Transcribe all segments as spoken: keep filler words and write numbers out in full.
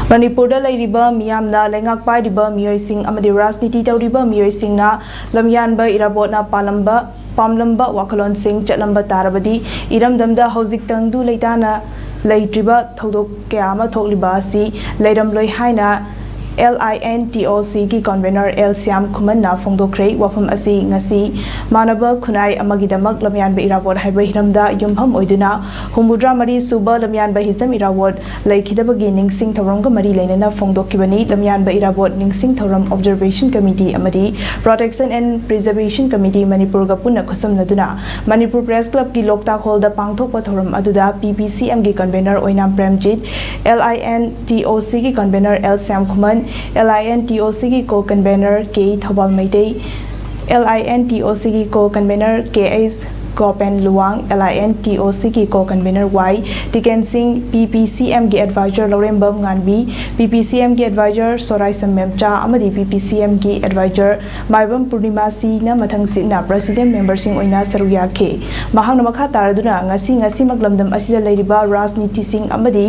ꯃꯅꯤꯄꯨꯔꯗ ꯂꯩꯔꯤꯕ ꯃꯤꯌꯥꯝꯅ ꯂꯩꯉꯥꯛ ꯄꯥꯏꯔꯤꯕ ꯃꯤꯑꯣꯏꯁꯤꯡ ꯑꯃꯗꯤ ꯔꯥꯖꯅꯤꯇꯤ ꯇꯧꯔꯤꯕ ꯃꯤꯑꯣꯏꯁꯤꯡꯅ ꯂꯝꯌꯥꯟꯕ ꯏꯔꯥꯕꯣꯠꯅ ꯄꯥꯜꯂꯝꯕ ꯄꯥꯝꯂꯝꯕ ꯋꯥꯈꯜꯂꯣꯟꯁꯤꯡ ꯆꯠꯂꯝꯕ ꯇꯥꯔꯕꯗꯤ ꯏꯔꯝꯗꯝꯗ ꯍꯧꯖꯤꯛ ꯇꯪꯗꯨ ꯂꯩꯇꯥꯅ ꯂꯩꯇ꯭ꯔꯤꯕ ꯊꯧꯗꯣꯛ ꯀꯌꯥ ꯑꯃ ꯊꯣꯛꯂꯤꯕ ꯑꯁꯤ ꯂꯩꯔꯝꯂꯣꯏ ꯍꯥꯏꯅ L I N T O Cꯒꯤ convener L Shyam ꯈꯨꯃꯟꯅ ꯐꯣꯡꯗꯣꯛꯈ꯭ꯔꯦ꯫ ꯋꯥꯐꯝ ꯑꯁꯤ ꯉꯁꯤ ꯃꯥꯟꯅꯕ ꯈꯨꯟꯅꯥꯏ ꯑꯃꯒꯤꯗꯃꯛ ꯂꯝꯌꯥꯟꯕ ꯏꯔꯥꯕꯣꯠ ꯍꯥꯏꯕ ꯍꯤꯔꯝꯗ ꯌꯨꯝꯐꯝ ꯑꯣꯏꯗꯨꯅ ꯍꯨꯝꯐꯨꯇꯔꯥ ꯃꯔꯤ ꯁꯨꯕ ꯂꯝꯌꯥꯟꯕ ꯍꯤꯖꯝ ꯏꯔꯥꯕꯣꯠ ꯂꯩꯈꯤꯗꯕꯒꯤ ꯅꯤꯡꯁꯤꯡ ꯊꯧꯔꯝꯒ ꯃꯔꯤ ꯂꯩꯅꯅ ꯐꯣꯡꯗꯣꯛꯈꯤꯕꯅꯤ꯫ ꯂꯝꯌꯥꯟꯕ ꯏꯔꯥꯕꯣꯠ ꯅꯤꯡꯁꯤꯡ ꯊꯧꯔꯝ Observation Committee ꯑꯃꯗꯤ Protection and Preservation Committee ꯃꯅꯤꯄꯨꯔꯒ ꯄꯨꯟꯅ ꯈꯨꯠꯁꯝꯅꯗꯨꯅ ꯃꯅꯤꯄꯨꯔ Press Clubꯀꯤ ꯂꯣꯛꯇꯥꯛ ꯍꯣꯜꯗ ꯄꯥꯡꯊꯣꯛꯄ ꯊꯧꯔꯝ ꯑꯗꯨꯗ P P C Mꯒꯤ convener Oinam Premjit, L I N T O Cꯒꯤ convener L Shyam Khuman, L I N T O Cꯒꯤ co-convener K Thoubal Meitei, L I N T O Cꯒꯤ co-convener K H ꯒꯣꯄꯦꯟ Luwang, L I N T O Cꯒꯤ co-convener Y ꯇꯤꯀꯦꯟ ꯁꯤꯡ, P P C Mꯒꯤ advisor ꯂꯧꯔꯦꯝꯕꯝ ꯉꯥꯟꯕꯤ, P P C Mꯒꯤ advisor ꯁꯣꯔꯥꯏꯁꯝ ꯃꯦꯝꯆꯥ ꯑꯃꯗꯤ P P C Mꯒꯤ advisor ꯃꯥꯏꯕꯝ ꯄꯨꯔꯅꯤꯃꯥꯁꯤꯅ ꯃꯊꯪ ꯁꯤꯠꯅ president memberꯁꯤꯡ ꯑꯣꯏꯅ ꯁꯔꯨꯛ ꯌꯥꯈꯤ꯫ ꯃꯍꯥꯛꯅ ꯃꯈꯥ ꯇꯥꯔꯗꯨꯅ ꯉꯁꯤ ꯉꯁꯤꯃꯛ ꯂꯝꯗꯝ ꯑꯁꯤꯗ ꯂꯩꯔꯤꯕ ꯔꯥꯖꯅꯤꯇꯤꯁꯤꯡ ꯑꯃꯗꯤ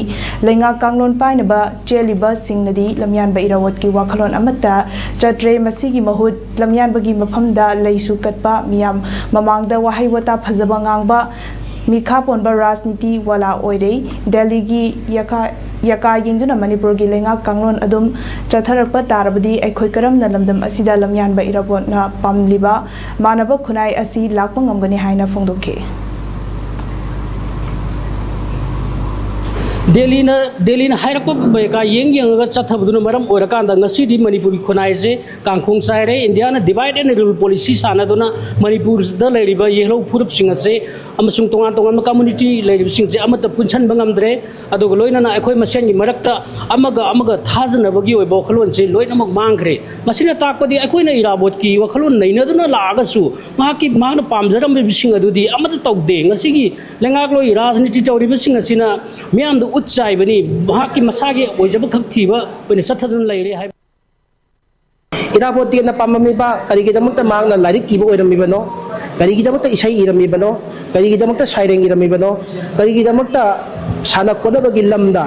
ꯂꯩꯉꯥꯛ ꯀꯥꯡꯂꯣꯟ ꯄꯥꯏꯅꯕ ꯆꯦꯜꯂꯤꯕꯁꯤꯡꯅꯗꯤ ꯂꯝꯌꯥꯟꯕ ꯏꯔꯥꯕꯣꯠꯀꯤ ꯋꯥꯈꯜꯂꯣꯟ ꯑꯃꯠꯇ ꯆꯠꯇ꯭ꯔꯦ꯫ ꯃꯁꯤꯒꯤ ꯃꯍꯨꯠ ꯂꯝꯌꯥꯟꯕꯒꯤ ꯃꯐꯝꯗ ꯂꯩꯁꯨ ꯀꯠꯄ, ꯃꯤꯌꯥꯝ ꯃꯃꯥꯡꯗ ꯋꯥꯍꯩ ꯋꯥꯇꯥ ꯐꯖꯕ ꯉꯥꯡꯕ, ꯃꯤꯈꯥ ꯄꯣꯟꯕ ꯔꯥꯖꯅꯤꯇꯤ ꯋꯥꯂꯥ ꯑꯣꯏꯔꯦ꯫ ꯗꯦꯜꯂꯤꯒꯤ ꯌꯀꯥ ꯌꯀꯥ ꯌꯦꯡꯗꯨꯅ ꯃꯅꯤꯄꯨꯔꯒꯤ ꯂꯩꯉꯥꯛ ꯀꯥꯡꯂꯣꯟ ꯑꯗꯨꯝ ꯆꯠꯊꯔꯛꯄ ꯇꯥꯔꯕꯗꯤ ꯑꯩꯈꯣꯏ ꯀꯔꯝꯅ ꯂꯝꯗꯝ ꯑꯁꯤꯗ ꯂꯝꯌꯥꯟꯕ ꯏꯔꯥꯕꯣꯠꯅ ꯄꯥꯝꯂꯤꯕ ꯃꯥꯟꯅꯕ ꯈꯨꯟꯅꯥꯏ ꯑꯁꯤ ꯂꯥꯛꯄ ꯉꯝꯒꯅꯤ ꯍꯥꯏꯅ ꯐꯣꯡꯗꯣꯛꯈꯤ꯫ ꯗꯦꯜꯂꯤꯅ ꯗꯦꯜꯂꯤꯅ ꯍꯥꯏꯔꯛꯄ ꯕꯩꯀꯥ ꯌꯦꯡ ꯌꯦꯡꯉꯒ ꯆꯠꯊꯕꯗꯨꯅ ꯃꯔꯝ ꯑꯣꯏꯔꯀꯥꯟꯗ ꯉꯁꯤꯗꯤ ꯃꯅꯤꯄꯨꯔꯒꯤ ꯈꯨꯟꯅꯥꯏꯁꯦ ꯀꯥꯡꯈꯣꯡ ꯆꯥꯏꯔꯦ꯫ ꯏꯟꯗꯤꯌꯥꯅ divide and rule policy ꯁꯥꯟꯅꯗꯨꯅ ꯃꯅꯤꯄꯨꯔꯗ ꯂꯩꯔꯤꯕ ꯌꯦꯜꯍꯧ ꯐꯨꯔꯨꯞꯁꯤꯡ ꯑꯁꯦ ꯑꯃꯁꯨꯡ ꯇꯣꯉꯥꯟ ꯇꯣꯉꯥꯟꯕ community ꯂꯩꯔꯤꯕꯁꯤꯡꯁꯦ ꯑꯃꯠꯇ ꯄꯨꯟꯁꯤꯟꯕ ꯉꯝꯗ꯭ꯔꯦ꯫ ꯑꯗꯨꯒ ꯂꯣꯏꯅꯅ ꯑꯩꯈꯣꯏ ꯃꯁꯦꯟꯒꯤ ꯃꯔꯛꯇ ꯑꯃꯒ ꯑꯃꯒ ꯊꯥꯖꯅꯕꯒꯤ ꯑꯣꯏꯕ ꯋꯥꯈꯜꯂꯣꯟꯁꯦ ꯂꯣꯏꯅꯃꯛ ꯃꯥꯡꯈ꯭ꯔꯦ꯫ ꯃꯁꯤꯅ ꯇꯥꯛꯄꯗꯤ ꯑꯩꯈꯣꯏꯅ ꯏꯔꯥꯕꯣꯠꯀꯤ ꯋꯥꯈꯜꯂꯣꯟ ꯅꯩꯅꯗꯨꯅ ꯂꯥꯛꯑꯒꯁꯨ ꯃꯍꯥꯛꯀꯤ, ꯃꯍꯥꯛꯅ ꯄꯥꯝꯖꯔꯝꯕꯁꯤꯡ ꯑꯗꯨꯗꯤ ꯑꯃꯠꯇ ꯇꯧꯗꯦ꯫ ꯉꯁꯤꯒꯤ ꯂꯩꯉꯥꯛꯂꯣꯏ ꯔꯥꯖꯅꯤꯇꯤ ꯇꯧꯔꯤꯕꯁꯤꯡ ꯑꯁꯤꯅ ꯃꯤꯌꯥꯝꯗ ꯎꯠ ꯆꯥꯏꯕꯅꯤ, ꯃꯍꯥꯛꯀꯤ ꯃꯁꯥꯒꯤ ꯑꯣꯏꯖꯕ ꯈꯛ ꯊꯤꯕ ꯑꯣꯏꯅ ꯆꯠꯊꯗꯨꯅ ꯂꯩꯔꯦ ꯍꯥꯏꯕ꯫ ꯏꯔꯥꯕꯣꯠꯇꯤꯅ ꯄꯥꯝꯂꯝꯃꯤꯕ ꯀꯔꯤꯒꯤꯗꯃꯛꯇ ꯃꯍꯥꯛꯅ ꯂꯥꯏꯔꯤꯛ ꯏꯕ ꯑꯣꯏꯔꯝꯃꯤꯕꯅꯣ? ꯀꯔꯤꯒꯤꯗꯃꯛꯇ ꯏꯁꯩ ꯏꯔꯝꯃꯤꯕꯅꯣ? ꯀꯔꯤꯒꯤꯗꯃꯛꯇ ꯁꯩꯔꯦꯡ ꯏꯔꯝꯃꯤꯕꯅꯣ? ꯀꯔꯤꯒꯤꯗꯃꯛꯇ ꯁꯥꯟꯅ ꯈꯣꯠꯅꯕꯒꯤ ꯂꯝꯗ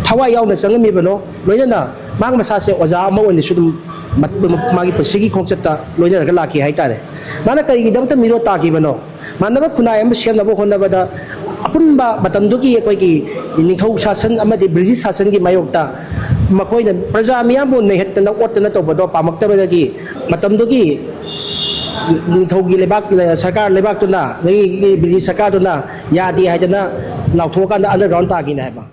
ꯊꯋꯥꯏ ꯌꯥꯎꯅ ꯆꯪꯉꯝꯃꯤꯕꯅꯣ, ꯂꯣꯏꯅꯅ ꯃꯍꯥꯛ ꯃꯁꯥꯁꯦ ꯑꯣꯖꯥ ꯑꯃ ꯑꯣꯏꯅꯁꯨ ꯑꯗꯨꯝ ꯃꯠ-, ꯃꯥꯒꯤ ꯄꯨꯟꯁꯤꯒꯤ ꯈꯣꯡꯆꯠꯇ ꯂꯣꯏꯅꯔꯒ ꯂꯥꯛꯈꯤ ꯍꯥꯏꯇꯥꯔꯦ꯫ ꯃꯥꯅ ꯀꯔꯤꯒꯤꯗꯃꯛꯇ ꯃꯤꯔꯣꯠ ꯇꯥꯈꯤꯕꯅꯣ? ꯃꯥꯟꯅꯕ ꯈꯨꯟꯅꯥꯏ ꯑꯃ ꯁꯦꯝꯅꯕ ꯍꯣꯠꯅꯕꯗ ꯑꯄꯨꯟꯕ ꯃꯇꯝꯗꯨꯒꯤ ꯑꯩꯈꯣꯏꯒꯤ ꯅꯤꯡꯊꯧ ꯁꯥꯁꯟ ꯑꯃꯗꯤ ꯕ꯭ꯔꯤꯇꯤꯁ ꯁꯥꯁꯟꯒꯤ ꯃꯥꯌꯣꯛꯇ ꯃꯈꯣꯏꯅ ꯄ꯭ꯔꯖꯥ ꯃꯤꯌꯥꯝꯕꯨ ꯅꯩꯍꯠꯇꯅ ꯑꯣꯠꯇꯅ ꯇꯧꯕꯗꯣ ꯄꯥꯝꯃꯛꯇꯕꯗꯒꯤ ꯃꯇꯝꯗꯨꯒꯤ ꯅꯤꯡꯊꯧꯒꯤ ꯂꯩꯕꯥꯛ, ꯁꯔꯀꯥꯔ ꯂꯩꯕꯥꯛꯇꯨꯅ, ꯑꯗꯒꯤ ꯕ꯭ꯔꯤꯇꯤꯁ ꯁꯔꯀꯥꯔꯗꯨꯅ ꯌꯥꯗꯦ ꯍꯥꯏꯗꯅ ꯂꯥꯎꯊꯣꯛꯑꯀꯥꯟꯗ underground ꯇꯥꯈꯤꯅꯦ ꯍꯥꯏꯕ꯫